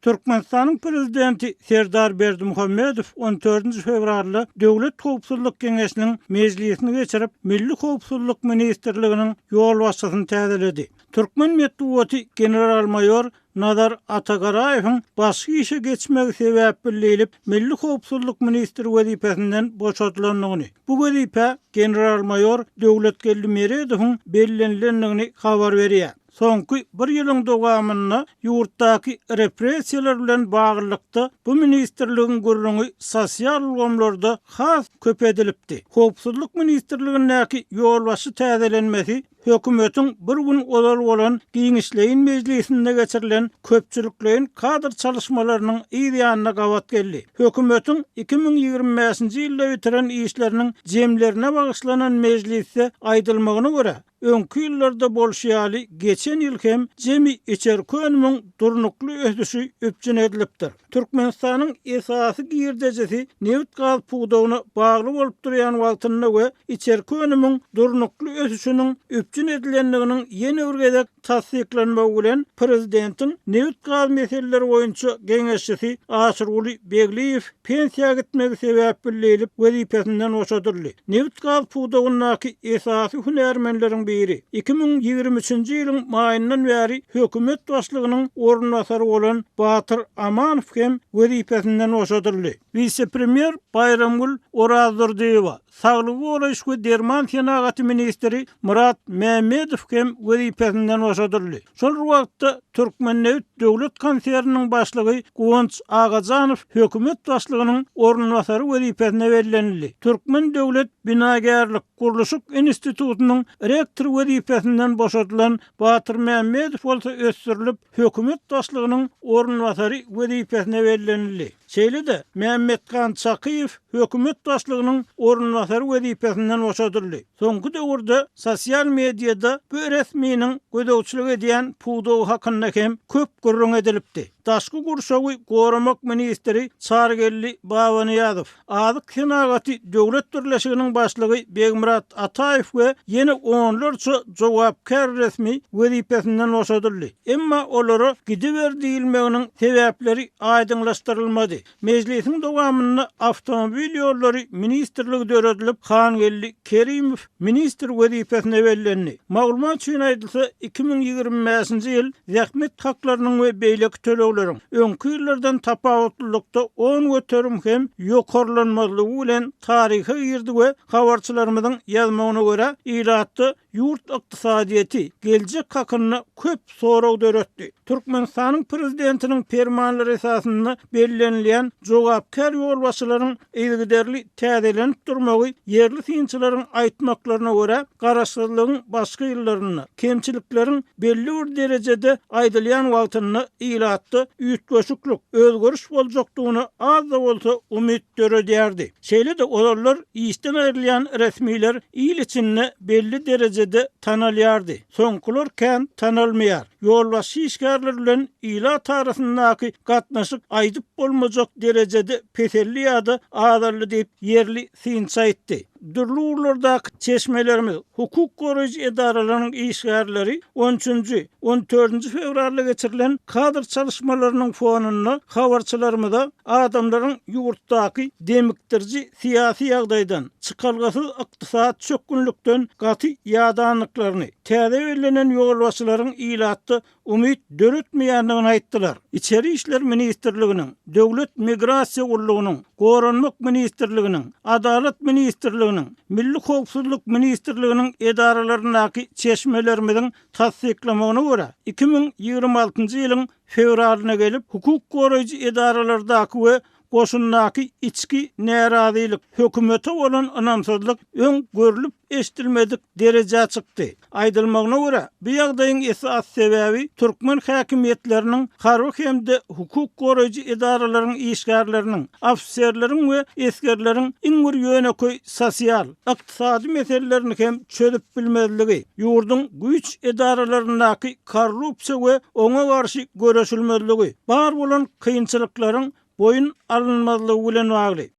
Türkmenistanyň Prezidenti Serdar Berdimuhamedow on dördünji fewralda Döwlet howpsuzlyk geňeşiniň mejlisini geçirip, Milli howpsuzlyk ministrliginiň ýolbaşçysyny täzeledi. Türkmen metbugaty general-maýor Nazar Atagaraýewiň başga işe geçmegi sebäpli diýlip, Milli howpsuzlyk ministri wezipesinden boşadylandygyny, bu wezipä general-maýor Döwletgeldi Meredowyň bellenilendigini habar berýär. Soňky bir ýylyň dowamynda ýurtdaky repressiýalar bilen baglylykda bu ministrligiň gürrüňi sosial ulgamlarda has köp edilipdi. Howpsuzlyk ministrligindäki ýolbaşçy täzelenmesi hökümetiň bir gün ozal bolan giňişleýin mejlisinde geçirilen köpçülikleýin kadr çalyşmalarynyň yz ýanyna gabat geldi. Hökümetiň 2025-nji ýylda bitiren işleriniň jemlerine bagyşlanan mejlisde aýdylmagyna görä, Öňki ýyllarda bolşy ýaly, geçen ýyl hem jemi içerki önümiň durnukly ösüşi üpjün edilipdir. Türkmenistanyň esasy girdejisi nebit-gaz pudagyna bagly bolup durýan wagtynda we içerki önümiň durnukly ösüşiniň üpjün edilendiginiň ýene bir gezek tassyklanmagy bilen, prezidentiň nebit-gaz meseleleri boýunça geňeşçisi Aşyrguly Begliýew pensiýa gitmegi sebäpli diýlip, wezipesinden boşadyldy. Nebit-gaz pudagyndaky esasy hünärmenleriň biri, 2023-nji ýylyň maýyndan bäri hökümet başlygynyň orunbasary bolan Batyr Amanow hem wezipesinden boşadyldy. Wise-premýer Baýramgül Orazdurdyýewa, Saglygy goraýyş we derman senagaty ministri Myrat Mämmedow hem wezipesinden boşadyldy. Şol bir wagtda, Türkmennebit döwlet konserniniň başlygy Guwanç Agajanow hökümet başlygynyň orunbasary wezipesine bellenildi. Türkmen döwlet binagärlik, gurluşyk institutynyň rektory wezipesinden boşadylan Batyr Mämmedow bolsa ösdürilip, hökümet başlygynyň orunbasary wezipesine bellenildi. Şeýle-de, Mämmethan Çakyýew hökümet başlygynyň orunbasary wezipesinden boşadyldy. Soňky döwürde sosial mediada bu resminiň gözegçilik edýän pudagy hakynda hem köp gürrüň edilipdi. Daşky gurşawy goramak ministri Çarygeldi Babanyýazow, Azyk senagaty döwlet birleşiginiň başlygy Begmyrat Ataýew we ýene onlarça jogapkär resmi wezipesinden boşadyldy. Emma olara gidiber diýilmeginiň sebäpleri aýdyňlaşdyrylmady. Mejlisiň dowamynda Awtomobil ýollary ministrligi döredilip, Hangeldi Kerimow ministr wezipesine bellendi. Maglumat üçin aýdylsa, 2025-nji ýyl zähmet haklarynyň we beýleki tölegleriň, öňki ýyllardan tapawutlylykda 10% hem ýokarlanmazlygy bilen taryha girdi we habarçylarymyzyň ýazmagyna görä, ilatda ýurt ykdysadyýeti, geljek hakynda köp sorag döretdi. Türkmenistanyň Prezidentiniň permanlary esasynda bellenilýän jogapkär ýolbaşçylaryň yzygiderli täzelenip durmagy ýerli synçylaryň aýtmaklaryna görä, garaşsyzlygyň başky ýyllarynda, kemçilikleriň belli bir derejede aýdylýan wagtynda ilatda üýtgeşiklik, özgeriş boljakdygyna az-da bolsa umyt döredýärdi. Şeýle-de ozallar işden aýrylýan resmiler il içinde belli derejede tanalýardy. Soňkular kän tanalmaýar. Ýolbaşçy işgärler bilen ilat arasyndaky gatnaşyk aýdyp bolmajak derejede peseldi ýa-da azaldy diýip, ýerli synçy aýtdy. Dürli ugurlardaky çeşmelerimiz, hukuk goraýjy edaralaryň işgärleri on üçünji, on dördünji fewralda geçirilen kadr çalyşmalarynyň fonunda habarçylarymyza adamlaryň ýurtdaky demikdiriji syýasy ýagdaýdan, çykalgasyz ykdysady çökgünlikden gaty ýadandyklaryny, täze bellenen ýolbaşçylaryň ilatda umyt döretmeýändigini aýtdylar. Içeri işler ministrliginiň, Döwlet migrasiýa gullugynyň, Goranmak ministrliginiň, Adalat ministrliginiň, Milli howpsuzlyk ministrliginiň edaralaryndaky çeşmelerimiziň tassyklamagyna görä, 2026-njy ýylyň fewralyna gelip, hukuk goraýjy edaralardaky we goşundaky içki närazylyk, hökümete bolan ynamsyzlyk öň görlüp-eşidilmedik derejä çykdy. Aýdylmagyna görä, bu ýagdaýyň esasy sebäbi türkmen häkimiýetleriniň harby hem-de hukuk goraýjy edaralaryň işgärleriniň, ofiserleriň we esgerleriň iň bir ýönekeý sosial, ykdysady meselelerini hem çözüp bilmezligi, ýurduň güýç edaralaryndaky korrupsiýa we oňa garşy göreşilmezligi, bar bolan kynçylyklaryň boýun alynmazlygy bilen bagly.